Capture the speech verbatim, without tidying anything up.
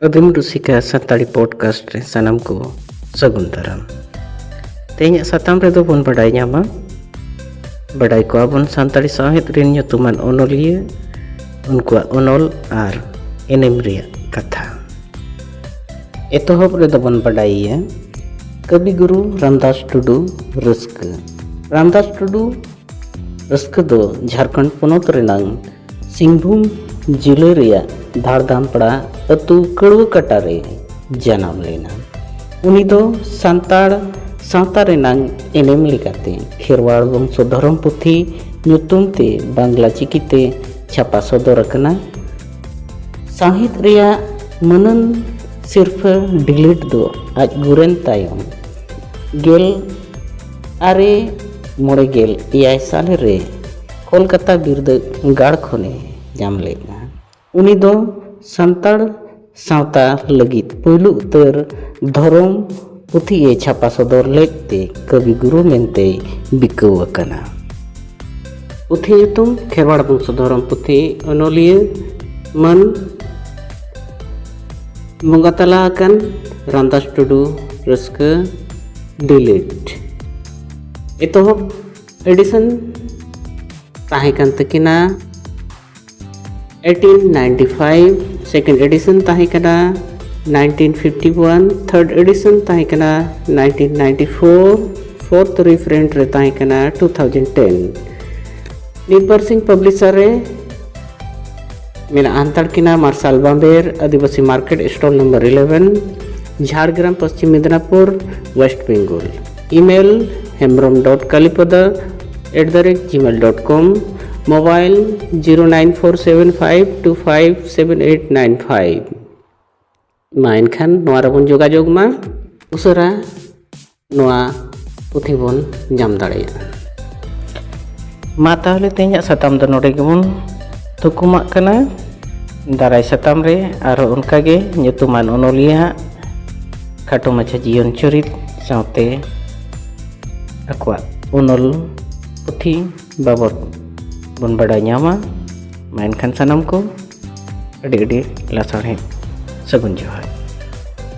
ᱟᱹᱫᱤᱢ ᱨᱩᱥᱤᱠᱟ ᱥᱟᱱᱛᱟᱲᱤ ᱯᱚᱰᱠᱟᱥᱴ ᱨᱮ ᱥᱟᱱᱟᱢ ᱠᱚ ᱥᱟᱹᱜᱩᱱ ᱫᱟᱨᱟᱢ᱾ ᱛᱮᱦᱮᱧᱟᱜ ᱥᱟᱛᱟᱢ ᱨᱮᱫᱚ ᱵᱚᱱ ᱵᱟᱰᱟᱭ ᱧᱟᱢᱟ, ᱵᱟᱰᱟᱭ ᱠᱚᱣᱟ ᱵᱚᱱ ᱥᱟᱱᱛᱟᱲᱤ ᱥᱟᱶᱦᱮᱫ ᱨᱮᱱ ᱧᱩᱛᱩᱢᱟᱱ ᱚᱱᱚᱞᱤᱭᱟᱹ, ᱩᱱᱠᱩᱣᱟᱜ ᱚᱱᱚᱞ ᱟᱨ ᱮᱱᱮᱢ ᱨᱮᱭᱟᱜ ᱠᱟᱛᱷᱟ᱾ ᱮᱛᱚᱦᱚᱵ ᱨᱮᱫᱚ ᱵᱚᱱ ᱵᱟᱰᱟᱭᱮᱭᱟ ᱠᱚᱵᱤ ᱜᱩᱨᱩ ᱨᱟᱢᱫᱟᱥ ᱴᱩᱰᱩ ᱨᱟᱹᱥᱠᱟᱹ᱾ ᱨᱟᱢᱫᱟᱥ ᱴᱩᱰᱩ ᱨᱟᱹᱥᱠᱟᱹ ᱫᱚ ᱡᱷᱟᱲᱠᱷᱚᱸᱰ ᱯᱚᱱᱚᱛ ᱨᱮᱱᱟᱝ ᱥᱤᱝᱵᱷᱩᱢ ᱡᱤᱞᱟᱹ ᱨᱮᱭᱟᱜ ᱫᱷᱟᱲᱫᱟᱢᱯᱟᱲᱟ ᱟᱹᱛᱩ ᱠᱟᱹᱲᱩᱣᱟᱹ ᱠᱟᱴᱟ ᱨᱮ ᱡᱟᱱᱟᱢ ᱞᱮᱱᱟ᱾ ᱩᱱᱤ ᱫᱚ ᱥᱟᱱᱛᱟᱲ ᱥᱟᱶᱛᱟ ᱨᱮᱱᱟᱝ ᱮᱱᱮᱢ ᱞᱮᱠᱟᱛᱮ ᱠᱷᱮᱨᱣᱟᱲ ᱵᱚᱝᱥᱚ ᱫᱷᱚᱨᱚᱢ ᱯᱩᱛᱷᱤ ᱧᱩᱛᱩᱢ ᱛᱮ ᱵᱟᱝᱞᱟ ᱪᱤᱠᱤᱛᱮ ᱪᱷᱟᱯᱟ ᱥᱚᱫᱚᱨ ᱟᱠᱟᱱᱟ᱾ ᱥᱟᱶᱦᱮᱫ ᱨᱮᱭᱟᱜ ᱢᱟᱹᱱᱟᱱ ᱥᱤᱨᱯᱷᱟᱹ ᱰᱤᱞᱤᱴ ᱫᱚ ᱟᱡ ᱜᱩᱨᱮᱱ ᱛᱟᱭᱚᱢ ᱜᱮᱞ ᱟᱨᱮ ᱢᱚᱬᱮ ᱜᱮᱞ ᱮᱭᱟᱭ ᱥᱟᱞ ᱨᱮ ᱠᱳᱞᱠᱟᱛᱟ ᱵᱤᱨᱫᱟᱹᱜᱟᱲ ᱠᱷᱚᱱᱮ ᱧᱟᱢ ᱞᱮᱫᱼᱟ᱾ ᱩᱱᱤ ᱫᱚ ᱥᱟᱱᱛᱟᱲ ᱥᱟᱶᱛᱟ ᱞᱟᱹᱜᱤᱫ ᱯᱩᱭᱞᱩ ᱩᱛᱟᱹᱨ ᱫᱷᱚᱨᱚᱢ ᱯᱩᱛᱷᱤ ᱮ ᱪᱷᱟᱯᱟ ᱥᱚᱫᱚᱨ ᱞᱮᱫ ᱛᱮ ᱠᱚᱵᱤ ᱜᱩᱨᱩ ᱢᱮᱱᱛᱮᱭ ᱵᱤᱠᱟᱹᱣ ᱟᱠᱟᱱᱟ᱾ ᱯᱩᱛᱷᱤ ᱧᱩᱛᱩᱢ ᱠᱷᱮᱨᱣᱟᱲ ᱵᱚᱝᱥᱚ ᱫᱷᱚᱨᱚᱢ ᱯᱩᱛᱷᱤ, ᱚᱱᱚᱞᱤᱭᱟᱹ ᱢᱟᱹᱱ ᱵᱚᱸᱜᱟ ᱛᱟᱞᱟ ᱟᱠᱟᱱ ᱨᱟᱢᱫᱟᱥ ᱴᱩᱰᱩ ᱨᱟᱹᱥᱠᱟᱹ ᱰᱤᱞᱤᱴ᱾ ᱮᱛᱚᱦᱚᱵ ᱮᱰᱤᱥᱚᱱ ᱛᱟᱦᱮᱸ ᱠᱟᱱ ᱛᱟᱹᱠᱤᱱᱟ eighteen ninety five, second edition ᱛᱟᱦᱮᱸ ᱠᱟᱱᱟ nineteen fifty one, third edition ᱛᱟᱦᱮᱸ ᱠᱟᱱᱟ nineteen ninety four, fourth reprint ᱨᱮ ᱛᱟᱦᱮᱸ ᱠᱟᱱᱟ two thousand ten᱾ ᱱᱤᱨᱵᱷᱚᱨ ᱥᱤᱝ ᱯᱟᱵᱽᱞᱤᱥᱟᱨ ᱨᱮ ᱢᱮᱱᱟᱜ ᱦᱟᱱᱛᱟᱲ ᱠᱤᱱᱟ ᱢᱟᱨᱥᱟᱞ ᱵᱟᱢᱵᱮᱨ, Adibasi market, stall number eleven, Jhargram, Paschim Medinipur, west Bengal. email hemrom dot kalipada at the rate gmail dot com, mobile zero nine four seven five two five seven eight nine five᱾ ᱢᱟ ᱮᱱᱠᱷᱟᱱ ᱱᱚᱣᱟ ᱨᱮᱵᱚᱱ ᱡᱳᱜᱟᱡᱳᱜᱽ ᱢᱟ, ᱩᱥᱟᱹᱨᱟ ᱱᱚᱣᱟ ᱯᱩᱛᱷᱤ ᱵᱚᱱ ᱧᱟᱢ ᱫᱟᱲᱮᱭᱟᱜᱼᱟ᱾ ᱢᱟ ᱛᱟᱦᱚᱞᱮ ᱛᱮᱦᱮᱧᱟᱜ ᱥᱟᱛᱟᱢ ᱫᱚ ᱱᱚᱰᱮ ᱜᱮᱵᱚᱱ ᱛᱷᱩᱠᱩᱢᱟᱜ ᱠᱟᱱᱟ᱾ ᱫᱟᱨᱟᱭ ᱥᱟᱛᱟᱢ ᱨᱮ ᱟᱨᱦᱚᱸ ᱚᱱᱠᱟᱜᱮ ᱧᱩᱛᱩᱢᱟᱱ ᱚᱱᱚᱞᱤᱭᱟᱹ ᱟᱜ ᱠᱷᱟᱴᱚ ᱢᱟᱪᱷᱟ ᱡᱤᱭᱚᱱ ᱪᱚᱨᱤᱛ ᱥᱟᱶᱛᱮ ᱟᱠᱚᱣᱟᱜ ᱚᱱᱚᱞ ᱯᱩᱛᱷᱤ ᱵᱟᱵᱚᱛ ᱵᱚᱱ ᱵᱟᱰᱟᱭ ᱧᱟᱢᱟ᱾ ᱢᱟ ᱮᱱᱠᱷᱟᱱ ᱥᱟᱱᱟᱢ ᱠᱚ ᱟᱹᱰᱤ ᱟᱹᱰᱤ ᱞᱟᱥᱟᱲᱦᱮᱫ ᱥᱟᱹᱜᱩᱱ ᱡᱚᱦᱟᱨ᱾